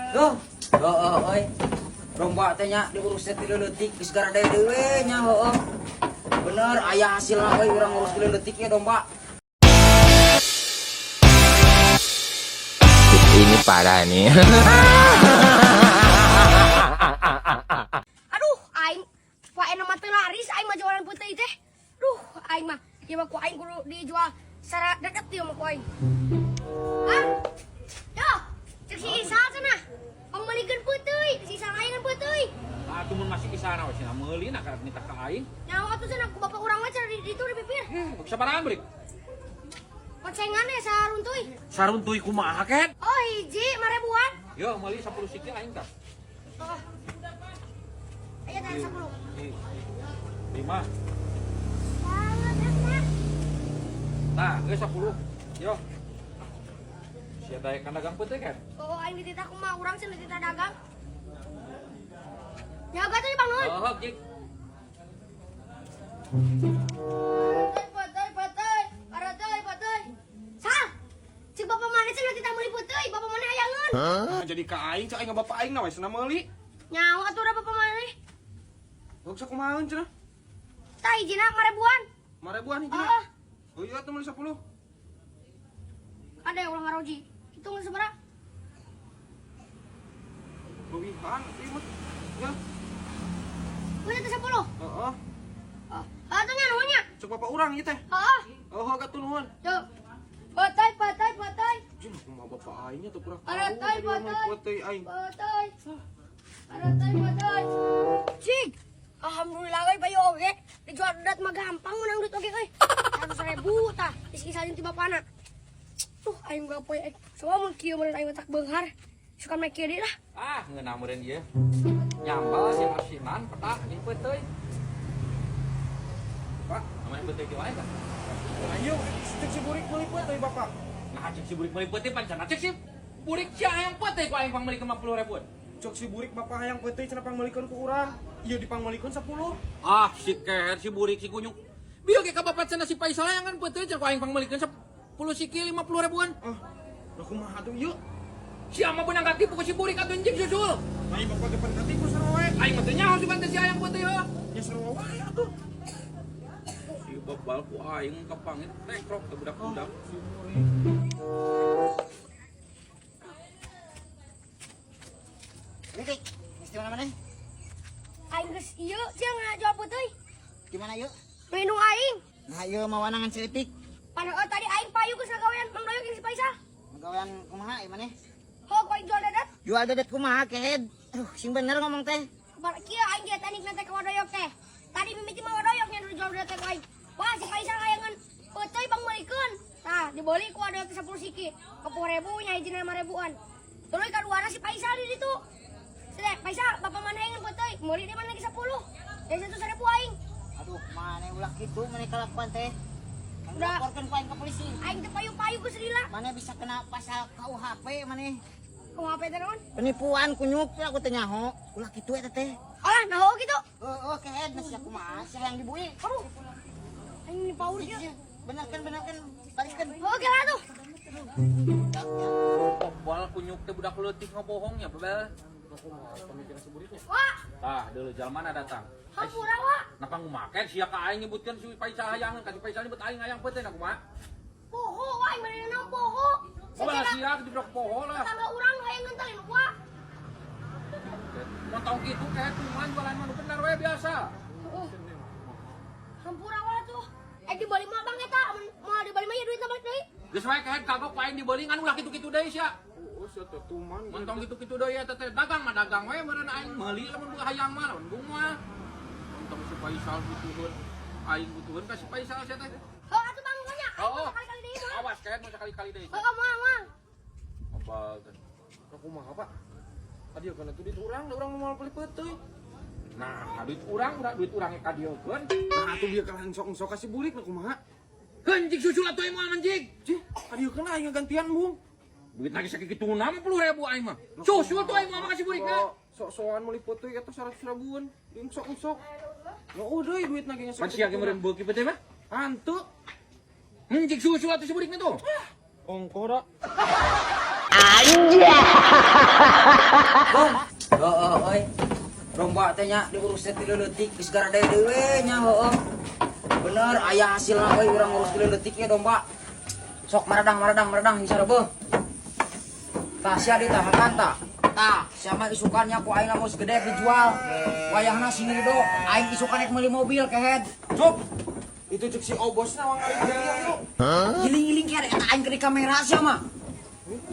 Tuh, heeh euy. Domba teh nya diurus teh ti leutik geus garede deui we nya heueuh. Bener aya hasilna euy urang ngurus ti leutik ya domba. Ini parah nih. Aduh, aing poe mah teu laris aing mah jualan peuteuy teh. Duh, aing mah ieu mah ku aing kudu dijual secara dedet ieu mah ku aing. Ah. Yo, cek si Isal cenah. Pangmeulikeun peuteuy, si Isal hayangan peuteuy. Nah, atuh mun masih isana we cenah meuli na karek nitah ka aing. Nyawa atuh cenah ku bapak urang mah cenah di ditu di pipir. Sabarahan beurik? Kocengan ya saruntuy. Saruntuy kumaha ket? Oh, hiji 5 ribuan. Yo meuli 10 siki aing tah. Oh. Ayo tah 10. 5. Banget eta. Tah, geus 10. Yo. Sia daek kan dagang peuteuy kan? Oh, aing dititah kumaha urang cenah dititah dagang. Jaga tuh Bang Nun. Oh, jik. Peuteuy, peuteuy, peuteuy. Peuteuy, peuteuy. Sal. Cik bapak mana cenah titah meuli peuteuy, bapak mana hayangeun. Nah, jadi ka aing cek aing bapak aing na we cenah meuli. Nyawa atuh da bapak mana? Gak usah kumaha cenah. Tah hijina 5 ribuan. 5 ribuan hijina. Heeh. Oh iya atuh meuli 10. Ada yang ulah ngaroji. Hitung sabaraha? Leuwihan atuh mah. Ya, Punya teh 10. heeh. Oh, atuh nya nuhun nya. Cek bapak urang ieu teh. Heeh. Oh, atuh nuhun. Yo. Peuteuy, peuteuy, peuteuy. Jeung kumaha bapak aing nya tuh kurang. Peuteuy, peuteuy. Peuteuy aing. Peuteuy. Peuteuy, peuteuy. Cik. Alhamdulillah euy bayu oge. Dijual dedet mah gampang menang duit oge euy. 100 ribu tah. Geus isalin ti bapana. Tuh aing gak poe eh. Soalnya mun kieu meureun aing mah tak beunghar. Suka make kieu deui lah. Ah, ngeunah meureun ieu. Nyambal sih asinan petak jeung peuteuy. Pak, Namanya peuteuy kieu wae tah. ayo cek si burik meuli peuteuy bapak. Nah, cek si burik meuli peuteuy pan cenah cek si burik sia hayang peuteuy ku aing pangmeulikeun 50 ribuan. Cek si burik bapak hayang peuteuy cenah pangmeulikeun ku urang. Ieu dipangmeulikeun 10. Ah, si keher si burik si kunyuk. Bieu ge ka bapak cenah si Faisal hayangan peuteuy cenah ku aing pangmeulikeun 10 siki 50 ribuan. Ah, lah kumaha atuh ieu? Sia mah beunang katipu ku si burik atuh anjing susul. Nah, ieu bapak depan katipu sarua wae. Aing mah teu nyaho si teh si hayang peuteuy heuh. Ya sarua wae atuh. Si bebal ku aing kapangit tekrok teh budak-budak. Si burik. Litik, geus di mana-mana? Aing geus ieu sia ngajual peuteuy. Di mana yuk? Minum aing. Nah, ieu mawanangan si Litik. Padahal tadi aing payu geus ngagawean Mang Doyok jeung si Faisal. Magawean kumaha ieu maneh? Heuh, ku aing jual dedet. Jual dedet kumaha kehed? Aduh, sing bener ngomong teh. Kabar kieu aing dia teknik teh ka Wadoyok teh. Tadi mimiti mah Wadoyok nya jual dedet teh ku aing. Wah, si Faisal hayangan peuteuy pangmeulikeun. Tah, dibeli ku Wadoyok teh 10 siki. 10 ribu nya hijina 5 ribuan. Tuluy kaduana si Faisal di ditu. Sede, Faisal, bapak mana hayangan peuteuy? Meuli di mana lagi 10. Jadi 100 ribu aing. Aduh, maneh ulah kitu maneh kalakuan teh. Udah. Laporkeun ku aing ke polisi. Aing teh payu-payu geus lila. Maneh bisa kena pasal KUHP maneh. Kumaha teh naon? Penipuan kunyuk aku teh nyaho. Ulah kitu eta teh. Alah, naho gitu. Oh, kehed nah sia kumaha sia yang dibui. Aduh. Aing ini power ieu. Benerkeun benerkeun balikeun. Oh, kira tuh. Bebal kunyuk teh budak leutik ngabohongnya bebel. Lah kumaha pemikiran si buriknya? Wah, Tah, deuleu jalmana datang. hampura wa. Napa ngumaket sia ka aing nyebutkeun si Faisal hayangan ka si Faisal nyebut aing hayang peuteuy na kumaha? Poho wa aing mana naon poho. Kumaha sia jebrok poho lah. Tetangga urang hayang teh wa. Mun tong kitu kayak kumaha jualan mah nu bener we biasa. Oh. Hampura wa tuh. Eh dibeli mah bang eta, mun moal dibeli mah ya duitna balik deui. Geus we kehed kagok ku aing dibeli ngan ulah kitu-kitu deui sia. Oh, sia teh tuman. Mun tong kitu-kitu deui eta teh dagang mah dagang we meureun aing meuli lamun boga hayang mah lamun embung mah. Mun tong si Faisal butuheun aing butuheun ka si Faisal sia teh. Oh, atuh bang nya. Aing Oh, oh. mah kali-kali deui mah. Awas kehed mun sakali-kali deui. Oh, moal moal. Apa teh? Lah kumaha, Pak? Kadiekeun atuh duit urang, da urang moal beli peuteuy. Nah, duit urang udah duit urang ge kadiekeun. Nah, atuh bieu kalah sok-sok ka si burik na kumaha? Anjing susul atuh aing moal anjing. Cih, kadiekeun aing ngagantian, Bung. Duit lagi sakitu 60 ribu aing mah. Susul tuh aing mah ka si burik na. Sok-sokan meuli peuteuy eta 100 ribuan. Diungsok-ungsok. Ya udah duit lagi Pan sia ge meureun beuki peuteuy mah. Hantu. Anjing susul atuh si burik na tuh. Ongko da. Bang, heeh euy. Domba teh nya diurus teh ti leutik geus garede deui we nya heueuh. Bener aya hasilna euy urang ngurus ti leutik ieu domba. Sok maradang maradang maradang bisa rebeuh. Tah sia ditahakan tah. Tah, sia mah isukannya ku aing lamun gede dijual. Wayahna sing ridho, aing isukan rek meuli mobil kehed. Cup. Itu cek si obosna wang aing jadi yuk. Giling-giling kieu eta aing keur di kamera sia mah.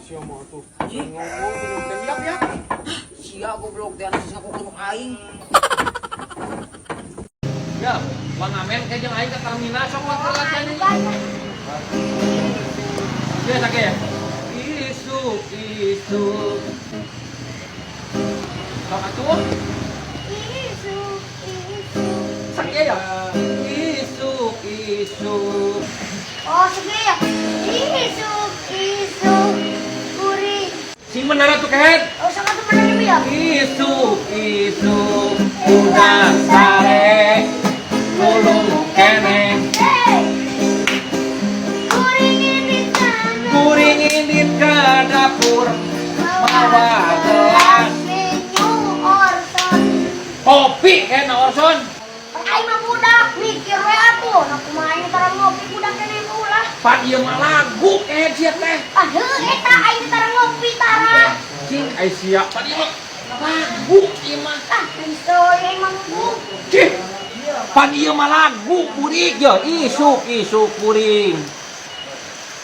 Sia mah tuh. Ngomong teh hiap ya. Sia goblok teh anu ngaku aing. Ya, Bang Amen kayak jeung aing ke terminal sok waktu latihan ini. Ya, sake ya. Isuk isuk. Sok atuh. Isuk isuk. Sake ya. Isuk isuk. Oh, segini ya. Isuk isuk. Kuring. Sing bener atuh kehed. Oh, sangat bener ya. Isuk isuk udah sare lulung keneh. Hey. Kuring ini tanah. Kuring indit ke dapur mawa gelas Minum Orson. kopi kena Orson. Aing mah budak mikir we atuh. Nah kumaha aing tara ngopi budak keneh ulah. Pan ieu mah lagu kehed sia teh. Ah heuh eta aing tara ngopi tara. Cing ai sia pan ieu mah lagu ieu mah. Ah geus aing mah ngubung. Cih. Pan ieu mah lagu burik ye isuk isuk kuring.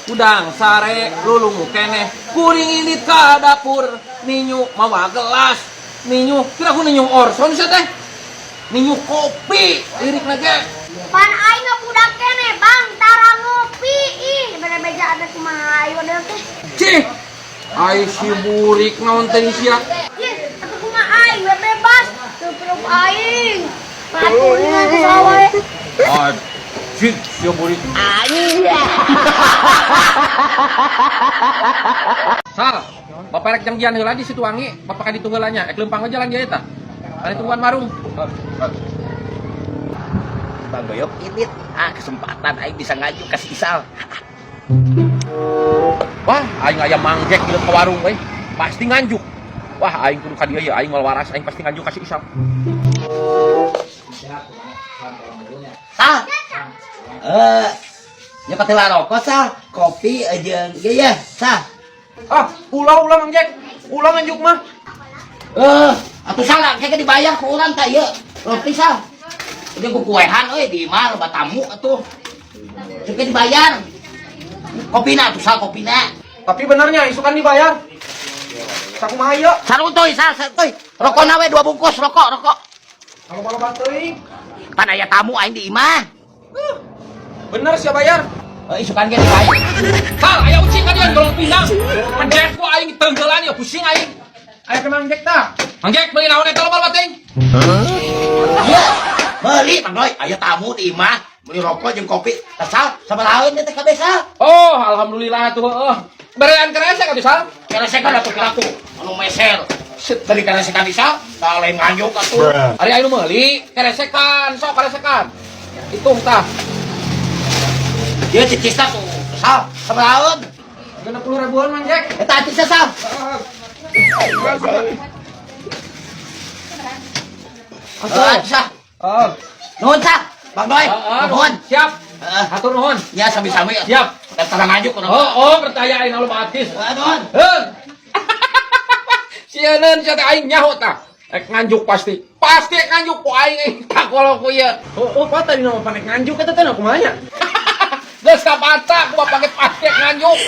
Udang sare lulungu keneh kuring indit ka dapur ninyu mawa gelas ninyu kira ku ninyu Orson sia teh. Ninyu kopi lirik lagi. Pan aing mah budak keneh bang tara ngopi ih bener beja ada kumaha aing wadah teh. Cih. Ai si burik naon teh sia. Ih atuh kumaha aing we bebas teu perlu aing. Patuh geus wae. Ah, cik sia burik. Sal, bapak rek janggian heula di situ wangi, bapak ka ditu heula nya, ek leumpang we jalan dia eta. Ari tungguan marung. Bang Goyok ini kesempatan aing bisa ngaju ka si Isal. Wah, aing aya mangjek di ke warung euy. Pasti nganjuk. Wah, aing kudu ka dieu ya, aing moal waras, aing pasti nganjuk ka si Isal. Sal. Eh, nya patela rokok Sal, kopi jeung ieu ya, Sal. Ah, ulah ulah Mang Jack. Ulah nganjuk mah. Eh, atuh Sal kayak dibayar ku urang tah ieu. Roti Sal. Jeung ku kuehan euy di imah loba tamu atuh. Jeung dibayar. Kopina atuh Sal, kopina. Tapi benernya isukan dibayar. Sakumaha ieu? Saruntuy Sal, saruntuy. Rokona we 2 bungkus rokok, rokok. Kalau-kalau teuing. Pan aya tamu aing di imah. Bener sia bayar. Eh, isukan ge dibayar. Sal, aya ucing ka dieu golong pindang. Pencet ku aing tenggelan ya pusing aing. Aya ke Mang Jack tah. Mang Jack meuli naon eta loba teuing? Iya, beli Mang Doi, aya tamu di imah, beli rokok jeung kopi. Tah Sal, sabaraha teh kabeh Sal? Oh, alhamdulillah tuh heeh. Berean keresek atuh Sal. Keresekan atuh kiraku, anu meser. Set beli keresekan di Sal, tah lain nganjuk atuh. Ari aing nu meuli keresekan, sok keresekan. Hitung tah. Ieu cicisna tuh, Sal, sabaraha? 60 ribuan Mang Jack. Eta acisna Sal. Heeh, acisna. Oh. Nuhun Sal, Bang Doi. Heeh, Nuhun. Siap. Heeh. Hatur nuhun. Ya sami-sami. Siap. Dan tara nganjuk urang. Oh, oh, percaya aing loba artis. Heeh, nuhun. Heuh. Sieun sia teh aing nyaho tah. Ek nganjuk pasti. Pasti ek nganjuk ku aing euy. Tak kalau ku ieu. Oh, oh, pak tadi nama panek nganjuk eta teh kumaha nya? Geus kapata ku bapak ge pasti ek nganjuk.